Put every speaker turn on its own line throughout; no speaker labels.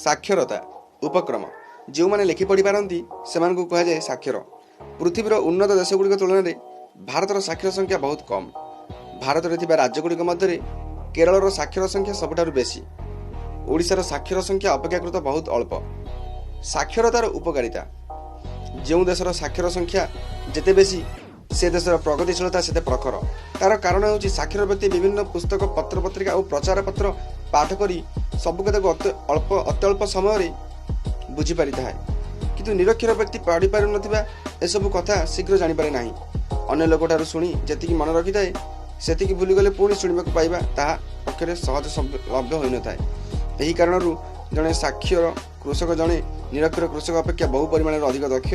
ସାକ୍ଷରତା ଉପକ୍ରମ। ଯେଉଁମାନେ ଲେଖି ପଢ଼ିପାରନ୍ତି, ସେମାନଙ୍କୁ କୁହାଯାଏ ସାକ୍ଷର। ପୃଥିବୀର ଉନ୍ନତ ଦେଶଗୁଡ଼ିକ ତୁଳନାରେ ଭାରତର ସାକ୍ଷର ସଂଖ୍ୟା ବହୁତ କମ୍। ଭାରତରେ ଥିବା ରାଜ୍ୟଗୁଡ଼ିକ ମଧ୍ୟରେ କେରଳର ସାକ୍ଷର ସଂଖ୍ୟା ସବୁଠାରୁ ବେଶୀ। ଓଡ଼ିଶାର ସାକ୍ଷର ସଂଖ୍ୟା ଅପେକ୍ଷାକୃତ ବହୁତ ଅଳ୍ପ। ସାକ୍ଷରତାର ଉପକାରିତା। ଯେଉଁ ଦେଶର ସାକ୍ଷର ସଂଖ୍ୟା ଯେତେ ବେଶୀ, ସେ ଦେଶର ପ୍ରଗତିଶୀଳତା ସେତେ ପ୍ରଖର। ତାର କାରଣ ହେଉଛି, ସାକ୍ଷର ବ୍ୟକ୍ତି ବିଭିନ୍ନ ପୁସ୍ତକ, ପତ୍ରପତ୍ରିକା ଓ ପ୍ରଚାରପତ୍ର ପାଠ କରି ସବୁ କଥାକୁ ଅତ୍ୟଳ୍ପ ସମୟରେ ବୁଝିପାରିଥାଏ। କିନ୍ତୁ ନିରକ୍ଷର ବ୍ୟକ୍ତି ପଢ଼ିପାରୁନଥିବା ଏସବୁ କଥା ଶୀଘ୍ର ଜାଣିପାରେ ନାହିଁ। ଅନ୍ୟ ଲୋକଠାରୁ ଶୁଣି ଯେତିକି ମନେ ରଖିଥାଏ, ସେତିକି ଭୁଲିଗଲେ ପୁଣି ଶୁଣିବାକୁ ପାଇବା ତାହା ପକ୍ଷରେ ସହଜ ଲଭ୍ୟ ହୋଇନଥାଏ। ଏହି କାରଣରୁ ଜଣେ ସାକ୍ଷର କୃଷକ ଜଣେ ନିରକ୍ଷର କୃଷକ ଅପେକ୍ଷା ବହୁ ପରିମାଣରେ ଅଧିକ ଦକ୍ଷ।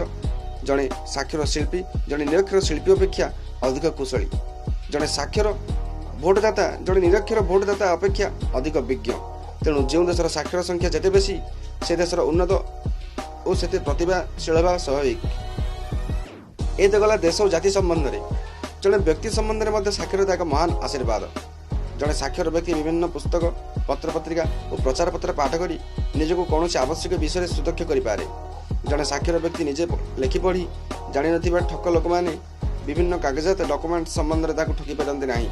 ଜଣେ ସାକ୍ଷର ଶିଳ୍ପୀ ଜଣେ ନିରକ୍ଷର ଶିଳ୍ପୀ ଅପେକ୍ଷା ଅଧିକ କୁଶଳୀ। ଜଣେ ସାକ୍ଷର ଭୋଟଦାତା ଜଣେ ନିରକ୍ଷର ଭୋଟଦାତା ଅପେକ୍ଷା ଅଧିକ ବିଜ୍ଞ। ତେଣୁ ଯେଉଁ ଦେଶର ସାକ୍ଷର ସଂଖ୍ୟା ଯେତେ ବେଶୀ, ସେ ଦେଶର ଉନ୍ନତ ଓ ସେତେ ପ୍ରତିଭାଶୀଳ ହେବା ସ୍ୱାଭାବିକ। ଏ ତ ଗଲା ଦେଶ ଓ ଜାତି ସମ୍ବନ୍ଧରେ। ଜଣେ ବ୍ୟକ୍ତି ସମ୍ବନ୍ଧରେ ମଧ୍ୟ ସାକ୍ଷରତା ଏକ ମହାନ ଆଶୀର୍ବାଦ। ଜଣେ ସାକ୍ଷର ବ୍ୟକ୍ତି ବିଭିନ୍ନ ପୁସ୍ତକ, ପତ୍ରପତ୍ରିକା ଓ ପ୍ରଚାରପତ୍ର ପାଠ କରି ନିଜକୁ କୌଣସି ଆବଶ୍ୟକ ବିଷୟରେ ସୁଦକ୍ଷ କରିପାରେ। ଜଣେ ସାକ୍ଷର ବ୍ୟକ୍ତି ନିଜେ ଲେଖି ପଢ଼ି ଜାଣିନଥିବା ଠକ ଲୋକମାନେ ବିଭିନ୍ନ କାଗଜାତ ଡକୁମେଣ୍ଟ ସମ୍ବନ୍ଧରେ ତାକୁ ଠକି ପାରନ୍ତି ନାହିଁ।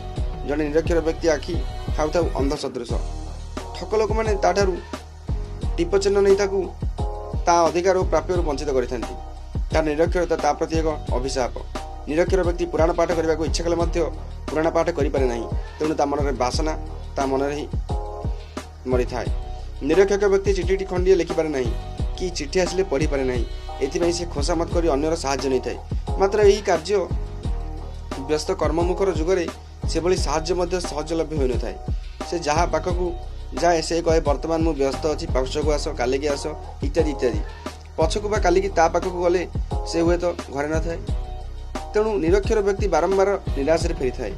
ଜଣେ ନିରକ୍ଷର ବ୍ୟକ୍ତି ଆଖି ଥାଉ ଥାଉ ଅନ୍ଧ ସଦୃଶ। ଠକ ଲୋକମାନେ ତାଠାରୁ ଟିପ ଚିହ୍ନ ନେଇ ତାକୁ ତା ଅଧିକାର ଓ ପ୍ରାପ୍ୟରୁ ବଞ୍ଚିତ କରିଥାନ୍ତି। ତାର ନିରକ୍ଷରତା ତା ପ୍ରତି ଏକ ଅଭିଶାପ। ନିରକ୍ଷର ବ୍ୟକ୍ତି ପୁରାଣ ପାଠ କରିବାକୁ ଇଚ୍ଛା କଲେ ମଧ୍ୟ ପୁରାଣ ପାଠ କରିପାରେ ନାହିଁ। ତେଣୁ ତା ମନରେ ବାସନା ତା ମନରେ ହିଁ ମରିଥାଏ। ନିରକ୍ଷର ବ୍ୟକ୍ତି ଚିଠିଟି ଖଣ୍ଡିଏ ଲେଖିପାରେ ନାହିଁ କି ଚିଠି ଆସିଲେ ପଢ଼ିପାରେ ନାହିଁ। ଏଥିପାଇଁ ସେ ଖୋସାମତ କରି ଅନ୍ୟର ସାହାଯ୍ୟ ନେଇଥାଏ। ମାତ୍ର ଏହି କାର୍ଯ୍ୟ ବ୍ୟସ୍ତ କର୍ମମୁଖର ଯୁଗରେ ସେଭଳି ସାହାଯ୍ୟ ମଧ୍ୟ ସହଜଲଭ୍ୟ ହୋଇନଥାଏ। ସେ ଯାହା ପାଖକୁ ଯାଏ, ସେ କହେ, ବର୍ତ୍ତମାନ ମୁଁ ବ୍ୟସ୍ତ ଅଛି, ପଛକୁ ଆସ, କାଲିକି ଆସ, ଇତ୍ୟାଦି ଇତ୍ୟାଦି। ପଛକୁ ବା କାଲିକି ତା ପାଖକୁ ଗଲେ ସେ ହୁଏତ ଘରେ ନଥାଏ। ତେଣୁ ନିରକ୍ଷର ବ୍ୟକ୍ତି ବାରମ୍ବାର ନିରାଶରେ ଫେରିଥାଏ।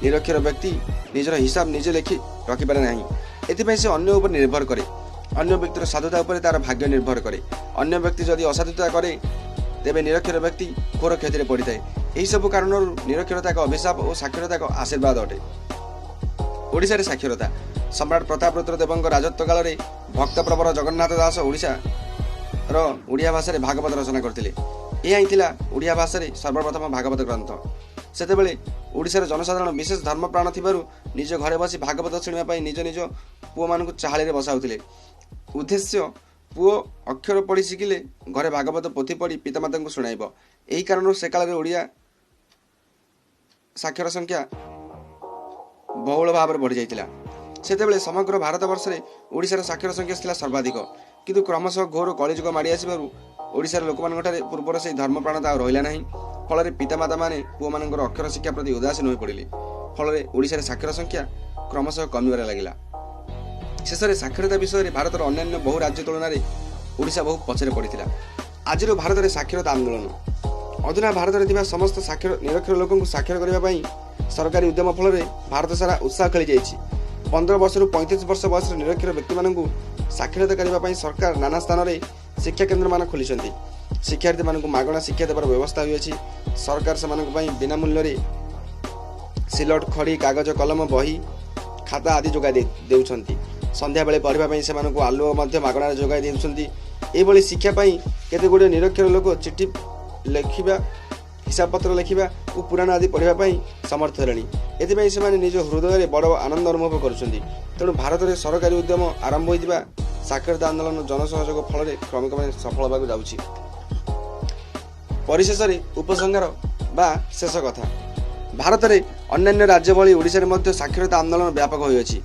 ନିରକ୍ଷର ବ୍ୟକ୍ତି ନିଜର ହିସାବ ନିଜେ ଲେଖି ରଖିପାରେ ନାହିଁ। ଏଥିପାଇଁ ସେ ଅନ୍ୟ ଉପରେ ନିର୍ଭର କରେ। ଅନ୍ୟ ବ୍ୟକ୍ତିର ସାଧୁତା ଉପରେ ତାର ଭାଗ୍ୟ ନିର୍ଭର କରେ। ଅନ୍ୟ ବ୍ୟକ୍ତି ଯଦି ଅସାଧୁତା କରେ, ତେବେ ନିରକ୍ଷର ବ୍ୟକ୍ତି ଘୋର କ୍ଷତିରେ ପଡ଼ିଥାଏ। ଏହିସବୁ କାରଣରୁ ନିରକ୍ଷରତା ଏକ ଅଭିଶାପ ଓ ସାକ୍ଷରତା ଏକ ଆଶୀର୍ବାଦ ଅଟେ। ଓଡ଼ିଶାରେ ସାକ୍ଷରତା। ସମ୍ରାଟ ପ୍ରତାପରୁଦ୍ର ଦେବଙ୍କ ରାଜତ୍ୱ କାଳରେ ଭକ୍ତପ୍ରବର ଜଗନ୍ନାଥ ଦାସ ଓଡ଼ିଶାର ଓଡ଼ିଆ ଭାଷାରେ ଭାଗବତ ରଚନା କରିଥିଲେ। ଏହା ହିଁ ଥିଲା ଓଡ଼ିଆ ଭାଷାରେ ସର୍ବପ୍ରଥମ ଭାଗବତ ଗ୍ରନ୍ଥ। ସେତେବେଳେ ଓଡ଼ିଶାର ଜନସାଧାରଣ ବିଶେଷ ଧର୍ମପ୍ରାଣ ଥିବାରୁ ନିଜ ଘରେ ବସି ଭାଗବତ ଶୁଣିବା ପାଇଁ ନିଜ ନିଜ ପୁଅମାନଙ୍କୁ ଚାହାଳିରେ ବସାଉଥିଲେ। ଉଦ୍ଦେଶ୍ୟ, ପୁଅ ଅକ୍ଷର ପଢ଼ି ଶିଖିଲେ ଘରେ ଭାଗବତ ପୋଥି ପଢ଼ି ପିତାମାତାଙ୍କୁ ଶୁଣାଇବ। ଏହି କାରଣରୁ ସେ କାଳରେ ଓଡ଼ିଆ ସାକ୍ଷର ସଂଖ୍ୟା ବହୁଳ ଭାବରେ ବଢ଼ିଯାଇଥିଲା। ସେତେବେଳେ ସମଗ୍ର ଭାରତବର୍ଷରେ ଓଡ଼ିଶାର ସାକ୍ଷର ସଂଖ୍ୟା ଥିଲା ସର୍ବାଧିକ। କିନ୍ତୁ କ୍ରମଶଃ ଘୋର କଳିଯୁଗ ମାଡ଼ି ଆସିବାରୁ ଓଡ଼ିଶାର ଲୋକମାନଙ୍କଠାରେ ପୂର୍ବର ସେହି ଧର୍ମପ୍ରାଣତା ଆଉ ରହିଲା ନାହିଁ। ଫଳରେ ପିତାମାତାମାନେ ପୁଅମାନଙ୍କର ଅକ୍ଷର ଶିକ୍ଷା ପ୍ରତି ଉଦାସୀନ ହୋଇପଡ଼ିଲେ। ଫଳରେ ଓଡ଼ିଶାରେ ସାକ୍ଷର ସଂଖ୍ୟା କ୍ରମଶଃ କମିବାରେ ଲାଗିଲା। ଶେଷରେ ସାକ୍ଷରତା ବିଷୟରେ ଭାରତର ଅନ୍ୟାନ୍ୟ ବହୁ ରାଜ୍ୟ ତୁଳନାରେ ଓଡ଼ିଶା ବହୁ ପଛରେ ପଡ଼ିଥିଲା। ଆଜିର ଭାରତରେ ସାକ୍ଷରତା ଆନ୍ଦୋଳନ। ଅଧୁନା ଭାରତରେ ଥିବା ସମସ୍ତ ସାକ୍ଷର ନିରକ୍ଷର ଲୋକଙ୍କୁ ସାକ୍ଷର କରିବା ପାଇଁ ସରକାରୀ ଉଦ୍ୟମ ଫଳରେ ଭାରତ ସାରା ଉତ୍ସାହ ଖେଳିଯାଇଛି। 15 ବର୍ଷରୁ 35 ବର୍ଷ ବୟସର ନିରକ୍ଷର ବ୍ୟକ୍ତିମାନଙ୍କୁ ସାକ୍ଷରତା କରିବା ପାଇଁ ସରକାର ନାନା ସ୍ଥାନରେ ଶିକ୍ଷା କେନ୍ଦ୍ରମାନ ଖୋଲିଛନ୍ତି। ଶିକ୍ଷାର୍ଥୀମାନଙ୍କୁ ମାଗଣା ଶିକ୍ଷା ଦେବାର ବ୍ୟବସ୍ଥା ହୋଇଅଛି। ସରକାର ସେମାନଙ୍କ ପାଇଁ ବିନା ମୂଲ୍ୟରେ ସିଲଟ, ଖଡ଼ି, କାଗଜ, କଲମ, ବହି, ଖାତା ଆଦି ଯୋଗାଇ ଦେଉଛନ୍ତି। ସନ୍ଧ୍ୟାବେଳେ ପଢ଼ିବା ପାଇଁ ସେମାନଙ୍କୁ ଆଲୁଅ ମଧ୍ୟ ମାଗଣାରେ ଯୋଗାଇ ଦେଉଛନ୍ତି। ଏହିଭଳି ଶିକ୍ଷା ପାଇଁ କେତେ ଗୁଡ଼ିଏ ନିରକ୍ଷର ଲୋକ ଚିଠି ଲେଖିବା, ହିସାବପତ୍ର ଲେଖିବା ଓ ପୁରାଣ ଆଦି ପଢ଼ିବା ପାଇଁ ସମର୍ଥ ହେଲେଣି। ଏଥିପାଇଁ ସେମାନେ ନିଜ ହୃଦୟରେ ବଡ଼ ଆନନ୍ଦ ଅନୁଭବ କରୁଛନ୍ତି। ତେଣୁ ଭାରତରେ ସରକାରୀ ଉଦ୍ୟମ ଆରମ୍ଭ ହୋଇଥିବା ସାକ୍ଷରତା ଆନ୍ଦୋଳନ ଜନସହଯୋଗ ଫଳରେ କ୍ରମେ ସଫଳ ହେବାକୁ ଯାଉଛି। ପରିଶେଷରେ ଉପସଂହାର ବା ଶେଷ କଥା। ଭାରତରେ ଅନ୍ୟାନ୍ୟ ରାଜ୍ୟ ଭଳି ଓଡ଼ିଶାରେ ମଧ୍ୟ ସାକ୍ଷରତା ଆନ୍ଦୋଳନ ବ୍ୟାପକ ହୋଇଅଛି।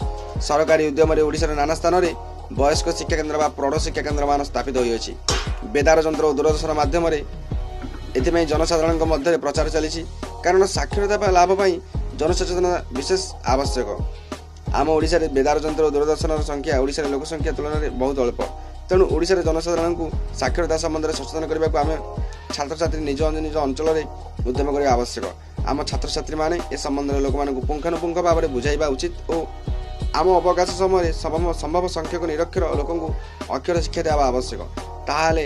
ସରକାରୀ ଉଦ୍ୟମରେ ଓଡ଼ିଶାର ନାନା ସ୍ଥାନରେ ବୟସ୍କ ଶିକ୍ଷା କେନ୍ଦ୍ର ବା ପ୍ରୌଢ଼ ଶିକ୍ଷା କେନ୍ଦ୍ରମାନ ସ୍ଥାପିତ ହୋଇଅଛି। ବେଦାର ଯନ୍ତ୍ର ଓ ଦୂରଦର୍ଶନ ମାଧ୍ୟମରେ ଏଥିପାଇଁ ଜନସାଧାରଣଙ୍କ ମଧ୍ୟରେ ପ୍ରଚାର ଚାଲିଛି। କାରଣ ସାକ୍ଷରତା ବା ଲାଭ ପାଇଁ ଜନସଚେତନତା ବିଶେଷ ଆବଶ୍ୟକ। ଆମ ଓଡ଼ିଶାରେ ବେଦାର ଯନ୍ତ୍ର ଓ ଦୂରଦର୍ଶନର ସଂଖ୍ୟା ଓଡ଼ିଶାର ଲୋକସଂଖ୍ୟା ତୁଳନାରେ ବହୁତ ଅଳ୍ପ। ତେଣୁ ଓଡ଼ିଶାର ଜନସାଧାରଣଙ୍କୁ ସାକ୍ଷରତା ସମ୍ବନ୍ଧରେ ସଚେତନ କରିବାକୁ ଆମେ ଛାତ୍ରଛାତ୍ରୀ ନିଜ ନିଜ ଅଞ୍ଚଳରେ ଉଦ୍ୟମ କରିବା ଆବଶ୍ୟକ। ଆମ ଛାତ୍ରଛାତ୍ରୀମାନେ ଏ ସମ୍ବନ୍ଧରେ ଲୋକମାନଙ୍କୁ ପୁଙ୍ଖାନୁପୁଙ୍ଖ ଭାବରେ ବୁଝାଇବା ଉଚିତ ଓ ଆମ ଅବକାଶ ସମୟରେ ସମ୍ଭବ ସଂଖ୍ୟକ ନିରକ୍ଷର ଲୋକଙ୍କୁ ଅକ୍ଷର ଶିକ୍ଷା ଦେବା ଆବଶ୍ୟକ। ତାହେଲେ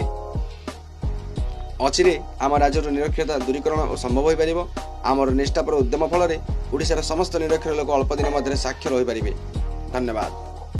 ଅଚିରେ ଆମ ରାଜ୍ୟର ନିରକ୍ଷରତା ଦୂରୀକରଣ ଓ ସମ୍ଭବ ହୋଇପାରିବ। ଆମର ନିଷ୍ଠାପର ଉଦ୍ୟମ ଫଳରେ ଓଡ଼ିଶାର ସମସ୍ତ ନିରକ୍ଷର ଲୋକ ଅଳ୍ପ ଦିନ ମଧ୍ୟରେ ସାକ୍ଷର ହୋଇପାରିବେ। ଧନ୍ୟବାଦ।